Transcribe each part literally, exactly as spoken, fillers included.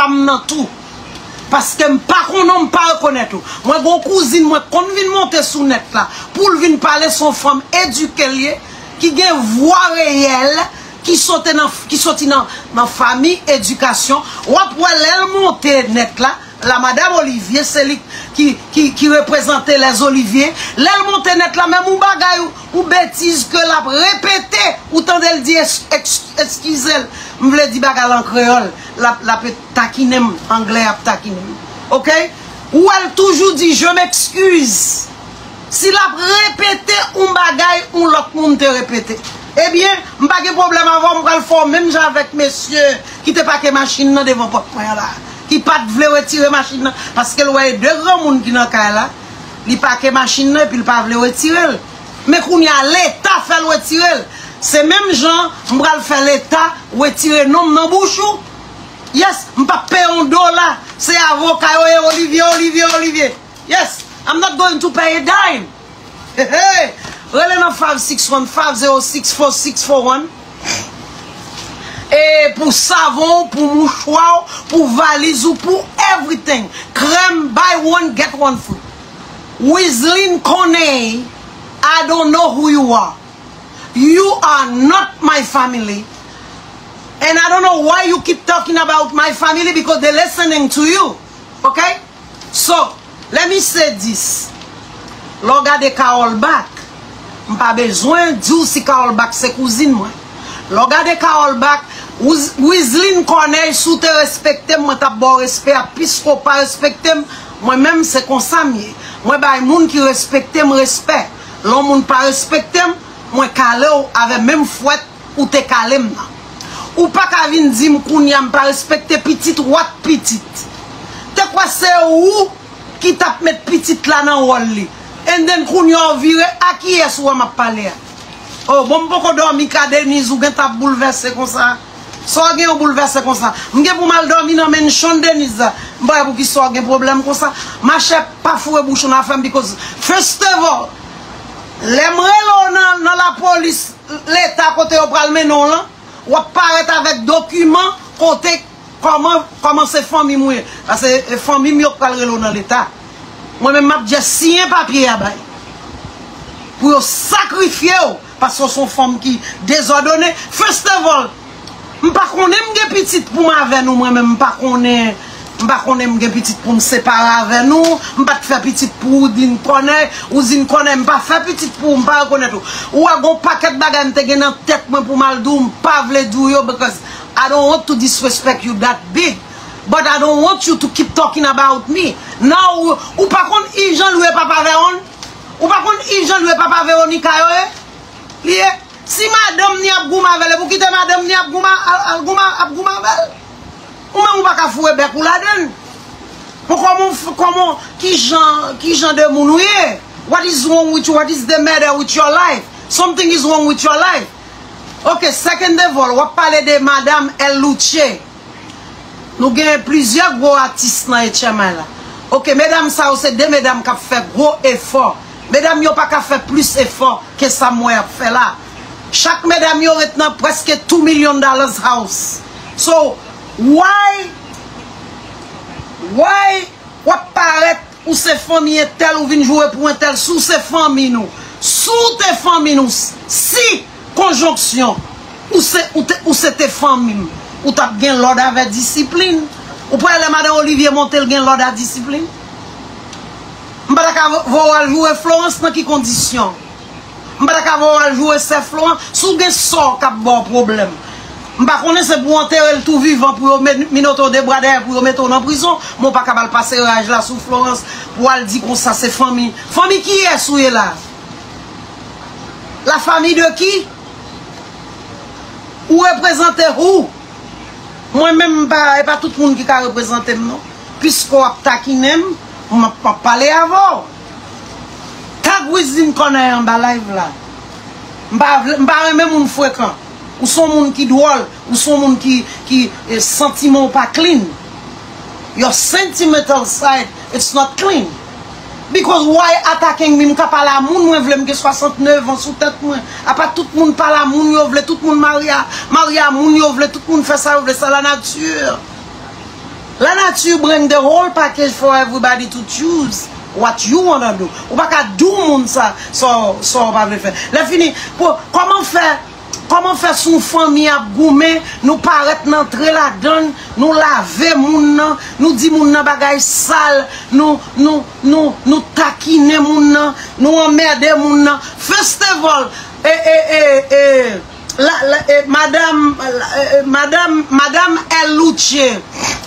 m nan tou. Paske m pa konnen w, m pa rekonèt ou. Mwen gen yon kouzin mwen konn vin monte sou nèt la pou l vin pale, se yon fanm edike l ye, ki gen vwa reyèl, ki sote nan, ki soti nan, nan fanmi edikasyon. W ap wè lè l monte nèt la, la madam Olivier, se li ki, ki, ki reprezante les Olivier. Lè l monte nèt la, menm yon bagay, yon betiz ke l ap repete, ou tande l di, "Ex-, ex-, eskize l, m vle di bagay la an kreyòl." L ap, l ap takinen m, anglè ap takinen m. Oke? Ou wè l toujou di, "Je m'excuse." Si l ap repete yon bagay, yon lòt moun te repete. Ebyen, m pa gen pwoblèm avè w, m pral fè w menm jan avèk mesye ki te pake machin nan devan pòt mwen an la, ki pa t vle retire machin nan, paske l wè e de granmoun ki nan kay la, li pake machin nan epi l pa vle retire l. Men kounye a, Leta fè l retire l. Se menm jan m pral fè Leta retire non m nan bouch ou. Yes, m p ap peye yon dola. Se avoka yo ye, Olivier, Olivier, Olivier. Yes, I'm not going to pay a dime. Hey, hey. Rele nan five six one, five zero six, four six four one. E pou savon, pou mouchwa, pou valiz ou, pou everything. Krèm, buy one, get one free. Wiseline Corneille, I don't know who you are. You are not my family. And I don't know why you keep talking about my family because they're listening to you. Okay? So, let me say this. Lè w gade Carole Back, m pa bezwen di w si Carole Back se kouzin mwen. Lè w gade Carole Back, Wiz-, Wiseline Corneille, si w te respekte m, mwen t ap ba w respè a, piske w pa respekte m, mwen menm se konsa m ye. Mwen bay moun ki respekte m respè. Lè yon moun pa respekte m, mwen kale w avè menm fwèt ou te kale m nan. Ou pa ka vin di m kounye a m pa respekte pitit, what pitit? Te kwè se ou ki t ap met pitit la nan wòl li. And then kounye a w vire, a kiyès ou wè m ap pale a? Oh, bon, m poko dòmi ka Denise, ou gentan ap boulvèse konsa. Sa w gen yon boulvèse konsa? M gen pou m al dòmi nan mansion Denise la. M pa wè poukisa w gen pwoblèm konsa. Machè, pa foure bouch ou nan afè m, because first of all, lè m rele w nan, nan lapolis, Leta kote yo pral mennen w lan, w ap parèt avèk dokiman kote kòman, kòman se fanmi m ou ye. Paske e fanmi m yo k pral rele w nan Leta. Mwen menm m ap just siyen papye a bay. Pou yo sakrifye w, paske w se yon fanm ki dezòdone. First of all, m pa konnen m gen pitit pou m avè nou, mwen menm m pa konnen, m pa konnen m gen pitit pou m separe avè nou, m pa t fè pitit pou Wouzin Kònèy, Wouzin Kònèy, m pa fè pitit pou ou, m pa rekonèt ou. Ou wè gon pakèt bagay m te gen nan tèt mwen pou m al di w, m pa vle di w yo, because I don't want to disrespect you that big, but I don't want you to keep talking about me. Now, ou, ou pa konn Yves Jean Louis e papa Veron? Ou pa konn Yves Jean Louis e papa Veronica yo ye? Li ye? Si madanm ni ap goumen avè l, epi w kite madanm ni ap goumen, al, al goumen, ap goumen avè l. Ou menm ou pa ka foure bèk ou ladann. Bon, kòman, kòman, ki jan, ki jan de moun ou ye? What is wrong with you? What is the matter with your life? Something is wrong with your life. Ok, second of all, w ap pale de madam El Luche. Nou gen plizyè gwo atis nan H M I la. Ok, medam sa yo se de medam k ap fè gwo efò. Medam yo pa ka fè plis efò ke sa m wè y ap fè la. Chak medam yo ret nan prèske two million dollars house. So, why, why w ap parèt ou se fanmi entèl, ou vin joure pou entèl, si w se fanmi nou, si w te fanmi nou, si konjonksyon, ou se, ou te, ou se te fanmi m, ou t ap gen lòd avè disiplin. Ou pa wè lè madan Olivier monte, l gen lòd a disiplin? M pa ta ka vo-, voye w al joure Florence nan ki kondisyon? M pa ta ka voye w al joure sè Florence? Si w gen sè w k ap ba w pwoblèm, m pa konnen se pou w antere l tou vivan, pou yo men-, minote w de bra dèyè, pou yo mete w nan prizon, men w pa ka al pase raj la sou Florence, pou w al di konsa se fanmi. Fanmi kiyès ou ye la? La famille de qui? Ou reprezante who? Mwen menm, m pa, e pa tout moun ki ka reprezante m, non. Piske w ap takinen m, m ap, m ap pale avè w. Tag Wiseline Corneille anba live la. M pa vle, m pa renmen moun frekan. Ou se yon moun ki dwòl, ou se yon moun ki, ki, eh, santiman w pa clean. Your sentimental side, it's not clean. Because why attacking me? M ka pale a moun mwen vle, m gen swasantnèf an sou tèt mwen. Apa tout moun pale a moun yo vle, tout moun marye a, marye a moun yo vle, tout moun fè sa yo vle, sa la nature. La nature bring the whole package for everybody to choose what you wanna do. Ou pa ka do moun sa, sa, sa w pa vle fè. Lè fini, pou, kòman fè, kòman fè sou fanmi ap goumen, nou parèt n antre ladann, nou lave moun nan, nou di moun nan bagay sal, nou, nou, nou, nou takinen moun nan, nou anmède moun nan. First of all, e, e, e, e, la, la, e, madam, la, e, e, madam, madam El Luche,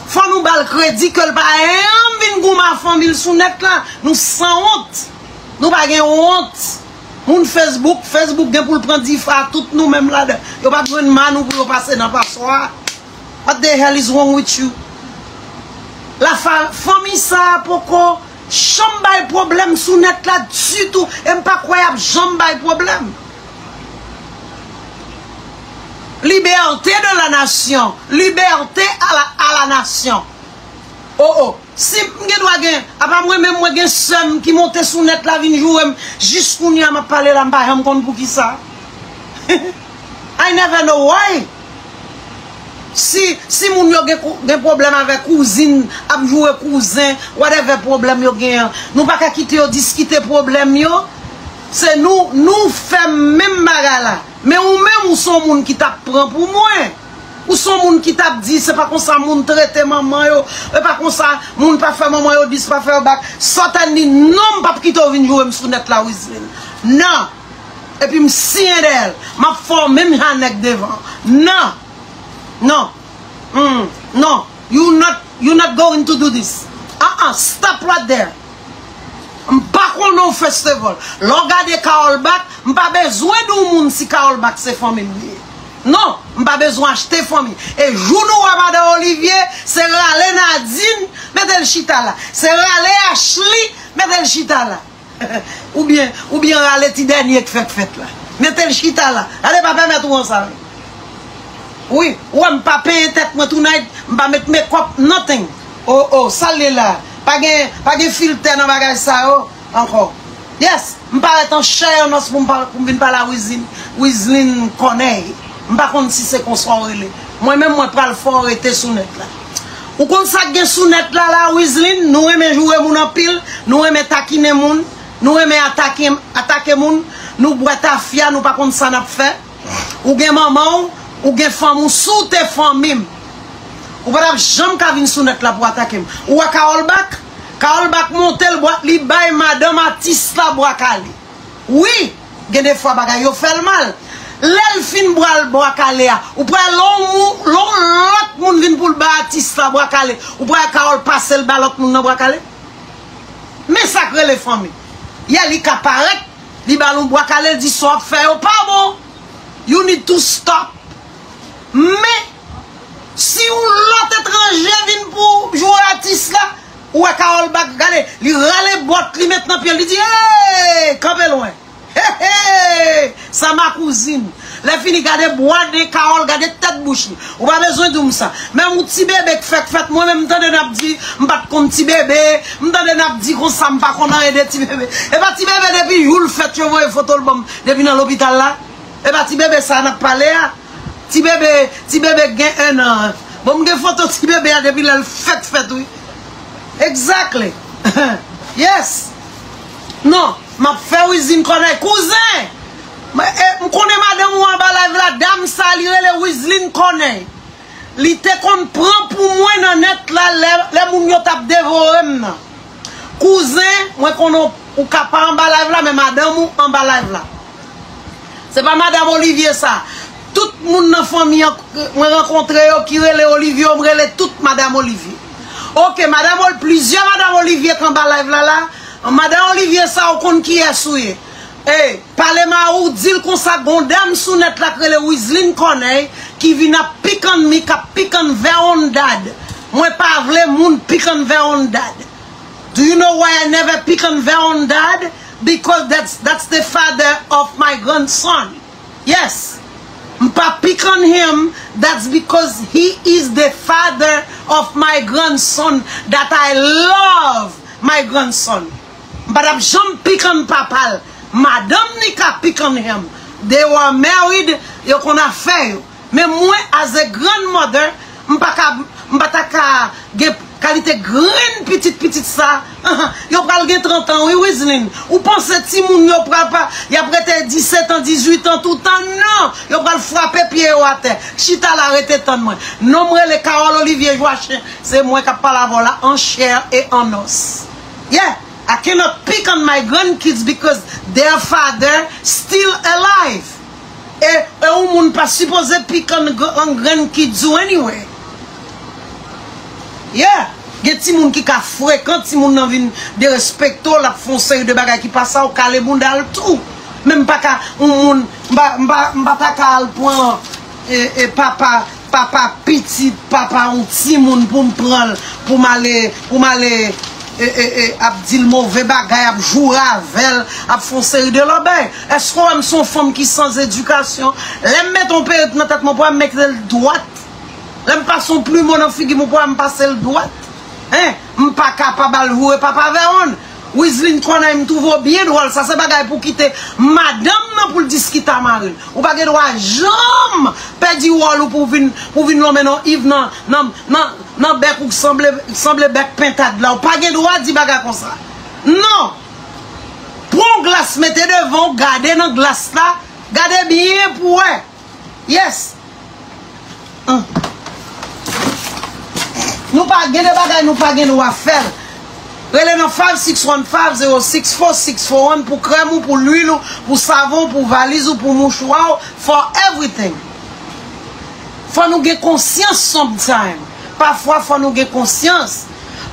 fò nou ba l kredi ke l pa janm vin goumen a fanmi l sou nèt la. Nou sanwont. Nou pa gen wont. Moun Facebook, Facebook gen pou l pran dife a tout nou menm ladan. Yo p ap jwenn ma nou pou yo pase nan paswa. What the hell is wrong with you? La fa-, fanmi sa a poko janm bay pwoblèm sou nèt la ditou. E m pa kwè y ap janm bay pwoblèm. Liberté de la nation. Liberté à la, à la nation. Oh, oh. Si m gen dwa gen, apa mwen menm mwen gen sè m ki monte sou nèt la vin joure m, jis kounye a m ap pale la, m pa janm konn poukisa. I never know why. Si, si moun yo gen, kou- gen pwoblèm avèk kouzin, ap joure kouzen, whatever pwoblèm yo gen an, nou pa ka kite yo diskite pwoblèm yo. Se nou, nou fè menm bagay la. Men ou menm, ou se yon moun ki t ap pran pou mwen. Ou se yon moun ki t ap di, se pa konsa moun trete manman yo, e pa konsa moun pa fè manman yo dis, pa fè yo bak. Sòtèni, non, m p ap kite w vin joure m sou nèt la, Wizlin. Non. Epi m siyen dèyè l. M ap fè w menm jan nèg devan. Non. Non. Hmm. Non. You not, you not going to do this. Ah, ah, stop right there. M pa konnen w, first of all. Lè w gade Carole Back, m pa bezwen di w moun si Carole Back se fanmi m li ye. Non, m pa bezwen achte fanmi. E jou nou wè madan Olivier, se rale Nadine, mete l chita la. Se rale Ashley, mete l chita la. Oubyen, oubyen rale ti dènye k fèk fèt la. Mete l chita la. Gade, pa pèmèt ou ansanm. Wi, ou wè m pa penyen tèt mwen tonight, m pa met makeup, nothing. Oh, oh, sa l ye la. Pa gen, pa gen filtè nan bagay sa yo ankò. Yes, m parèt an chè an os pou m pa, pou m vin pale a Wizlin, Wizlin Corneille. M pa konn si se konsa w rele. Mwen menm, mwen pral fè w rete sou nèt la. Ou konn sa k gen sou nèt la la, Wizlin? Nou renmen joure moun anpil, nou renmen takinen moun, nou renmen atake, atake moun, nou bwè tafya, nou pa konn sa n ap fè. Ou gen manman w, ou gen fanmi w, si w te fanmi m, ou pa t ap janm ka vin sou nèt la pou atake m. Ou wè Carole Back? Carole Back monte l bwat li bay madanm atis la bwa kale. Wi, gen de fwa bagay yo fè l mal. Lè l fin bwa l bwa kale a, ou prè lè yon mou-, lè yon lòt moun vin pou l bay atis la bwa kale, ou prè Carole pase l ba lòt moun nan bwa kale? Men sa k rele fanmi. Yè li ka parèt, li ba l yon bwa kale, l di sa w ap fè yo pa bon. You need to stop. Men, si yon lòt etranje vin pou joure atis la, ou wè Carole Back, gade, li rale bòt li met nan pye l, li di, hey, kanpe lwen. Hey, hey, sa ma kouzin. Lè fini, gade bwa nen Carole, gade tèt bouch li. Ou pa bezwen di m sa. Menm yon ti bebe k fèk fèt, mwen menm m tande n ap di, m pa t konn ti bebe, m tande n ap di konsa, m pa konn anyen de ti bebe. E pa ti bebe depi jou l fèt, yo voye foto l ban m, depi nan lopital la. E pa ti bebe sa n ap pale a. Ti bebe, ti bebe k gen ennan an. Bon, m gen foto ti bebe a depi lè l fèt fèt, wi. Exactly. Yes. Non, m ap fè Wizlin Corneille. Kouzen! M, e, m konnen madanm ou anba live la, dam sa, li rele Wizlin Corneille. Li te konn pran pou mwen nan nèt la lè, lè moun yo t ap devore m nan. Kouzen, mwen konnen w, ou ka pa anba live la, men madanm ou anba live la. Se pa madanm Olivier sa. Tout moun nan fanmi an, mwen rankontre yo ki rele Olivier, yo m rele tout madanm Olivier. Oke, madanm Ol-, plizyè madanm Olivier k anba live la la. Madanm Olivier sa, ou konn kiyès ou ye. Ey, pale ma ou, di l konsa, gon dam sou nèt la k rele Wizlin Corneille, ki vin ap pikann mi, k ap pikann Veronda. Mwen pa vle moun pikann Veronda. Do you know why I never pick on Veron dad? Because that's, that's the father of my grandson. Yes. M pa pick on him, that's because he is the father of my grandson that I love my grandson. M pa t ap janm pick on papa l. Madanm ni ka pick on him. They were married, yo konn afè yo. Men mwen, as a grandmother, m pa ka, M pa ta ka gen kalite grenn pitit pitit sa. Yo pral gen trant an, wi, Wislin. Ou panse timoun yo pral pa, y ap rete disèt an, dizuit an toutan? Non! Yo pral frape pye yo atè. Chita la, rete tann mwen. Non m rele Carole Olivier Joachim. Se mwen k ap pale avè w la, an chè e an os. Yeah! I cannot pick on my grandkids because their father still alive. E, e yon moun pa sipoze pick on gr- on grandkids ou anyway. Yeah. Gen timoun ki ka frekan, timoun nan vin derespekte w, l ap fè yon seri de bagay ki pa sa, ou kale bounda l tou. Men m pa ka, yon moun, m pa, m pa, m pa ta ka al pran e, e papa, papa pitit, papa yon timoun pou m pran l, pou m ale, pou m ale e, e, e, ap di l move bagay, ap joure avè l, ap fè yon seri de lòbèy. Èske w wè m se yon fanm ki san edikasyon? Lè m mete yon perik nan tèt mwen, pou m mete l dwat. Lè m pase yon plimon nan figi m, ou pa wè m pase l dwat? Hein? M pa kapab al joure papa Vèwonn. Wislin Kònèy, m twouve w byen dwòl. Sa se bagay pou kite madanm nan pou l diskite a mari l. Ou pa gen dwa janm pèdi wòl ou pou vin, pou vin lonmen non Iv nan, nan, nan, nan bèk ou k sanble, sanble bèk pentad la. Ou pa gen dwa di bagay konsa. Non! Pran yon glas, mete devan w, gade nan glas la, gade byen pou w wè. Yes. Hum. Nou pa gen de bagay, nou pa gen dwa fè l. Rele nan five six one five zero six four six four one pou krèm ou, pou lwil ou, pou savon ou, pou valiz ou, pou mouchwa ou, for everything. Fò nou gen konsyans sometime. Pafwa, fò nou gen konsyans.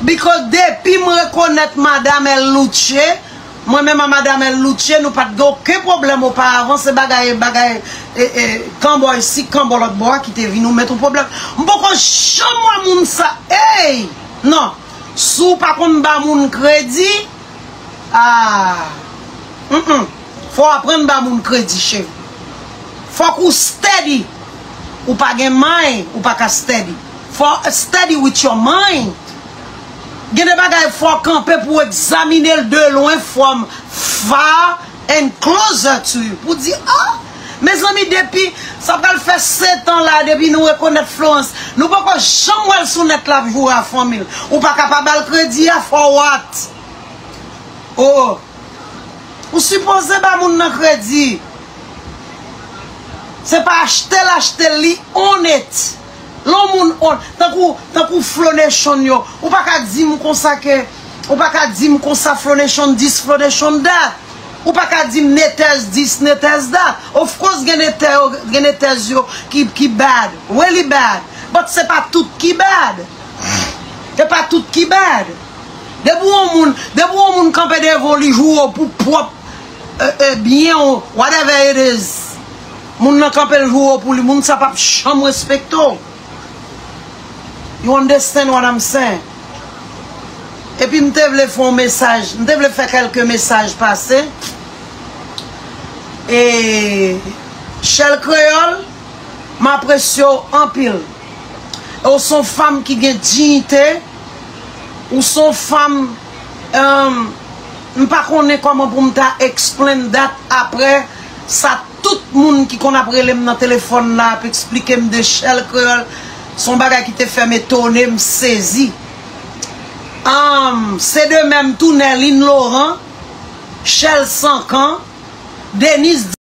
Because depi m rekonèt Madam El Luche, mwen menm a Madam El Luche, nou pa t gen okenn pwoblèm oparavan, se bagay, bagay, e, e, kanbò isi, kanbò lòt bò a ki te vin nou met yon pwoblèm. M poko janm wè moun sa, ey! Non, si w pa konn ba moun kredi, ah, mm, mm. Fò w aprann ba moun kredi, cheri. Fòk ou steady. Ou pa gen mind, ou pa ka steady. Fò steady with your mind. Gen de bagay fò w kanpe pou w egzamine l de lwen, from far and closer to you. Pou di, ah, mezanmi, depi, sa pral fè sèt an la, depi nou rekonèt Florence, nou poko janm wè l sou nèt la ap joure a fanmi l. Ou pa ka pa ba l kredi a, for what? Oh. Ou sipoze ba moun nan kredi. Se pa achte l, achte l, li onèt. Lè yon moun on, tankou, tankou Flo Nation yo. Ou pa ka di m konsa ke, ou pa ka di m konsa Flo Nation this, Flo Nation that. Ou pa ka di m Netez this, Netez that. Of course, gen Netez, gen Netez yo ki, ki bad. Really bad. But se pa tout ki bad. Se pa tout ki bad. Depi yon moun, depi yon moun kanpe devan w, li joure w pou pwòp, e, e, byen w, whatever it is. Moun nan kanpe l joure w pou li, moun sa p ap janm respekte w. You understand what I'm saying? Epi m te vle fè yon mesaj, m te vle fè kèlke mesaj pase. E Chèl Kreyòl, m apresye w anpil. E w se yon fanm ki gen diyite. Ou se yon fanm, um, m pa konnen kòman pou m ta explain that apre sa tout moun ki konn ap rele m nan telefòn la ap eksplike m de Chèl Kreyòl. Se yon bagay ki te fè m etone, m sezi. Um, se de menm tou Nerline Laurent, Chèl Sankan, Denise